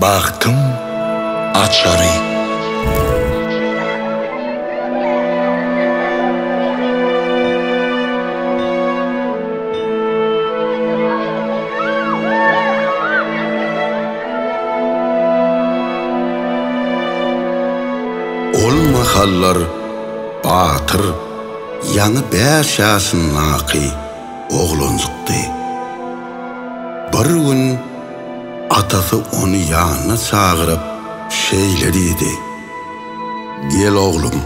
Bagtyň açary. Ol mahallar Batyr ýaňy bäş ýaşyndaky oglanjykdy. Bir gün atasy ony ýanyna çagyryp, şeýle diýdi, Gel oglum,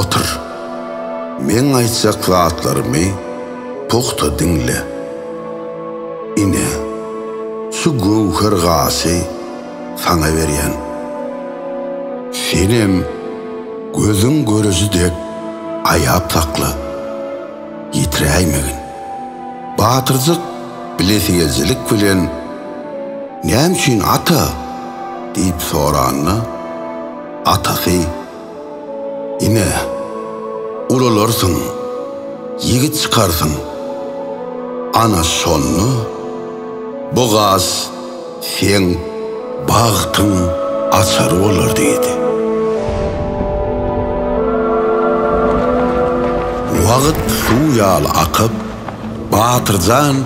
otur. Meň aýtjak zatlarymy pugta diňle. Ine, şu göwher gaşy saňa berýän. Senem gözüň göreji dek aýap sakla, ýitiräýmegin. Batyrjyk bilesigelijilik bilen, Näme üçin, ata? diýip soranda, atasy, Ine, ulalarsyň, ýigit çykarsyň. Ana şonda bu gaz seň bagtyň açary bolar diýdi. Wagt suw ýaly akyp, Batyrjan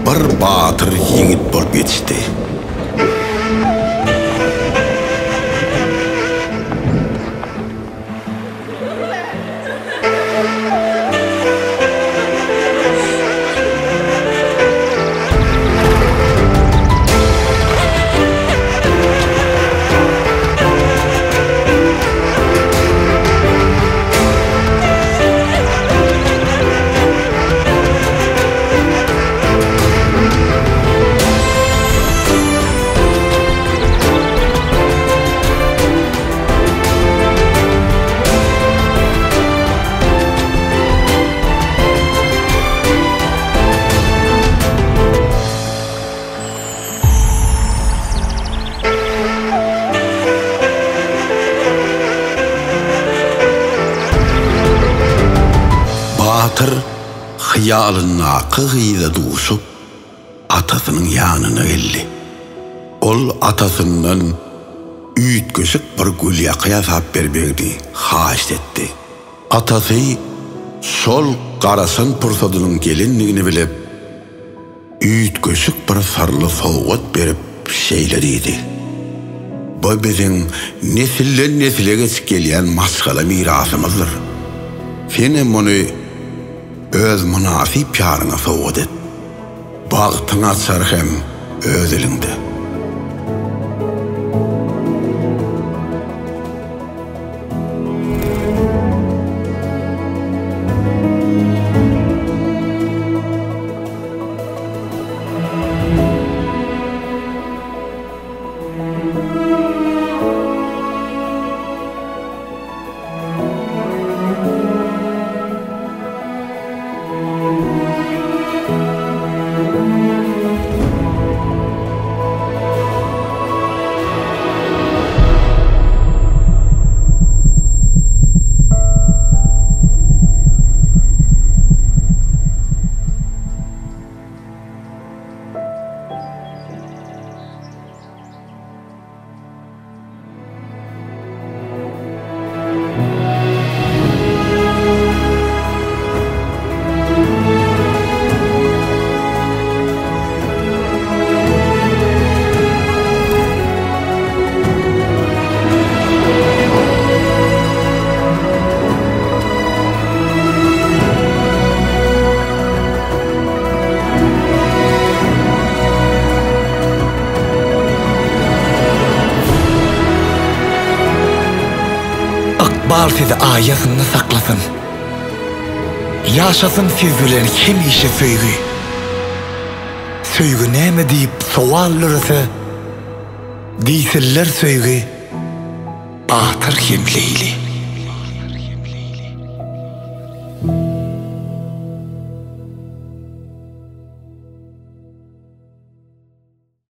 bir batyr ýigit bolup ýetişdi. Batyr hyýalyndaky gyza duşup, atasynyň ýanyna geldi. Ol atasyndan üýtgeşik bir gülýaka ýasap bermegini haýyşt etdi. Atasy şol garaşan pursadynyň gelendigini bilip, üýtgeşik bir syrly sowgat berip şeýle diýdi, Bu biziň nesilden-nesile geçip gelýän maşgala mirasymyzdyr. Senem muny öz mynasyp ýaryňa sowgat et. Bagtyň açary hem öz eliňde. Ykbal sizi aýasynda saklasyn. Ýaşasyn siz bilen hemişe söýgi. Söýgi näme diýip sowal dörese, Diýsinler söýgi Batyr hem Leýli.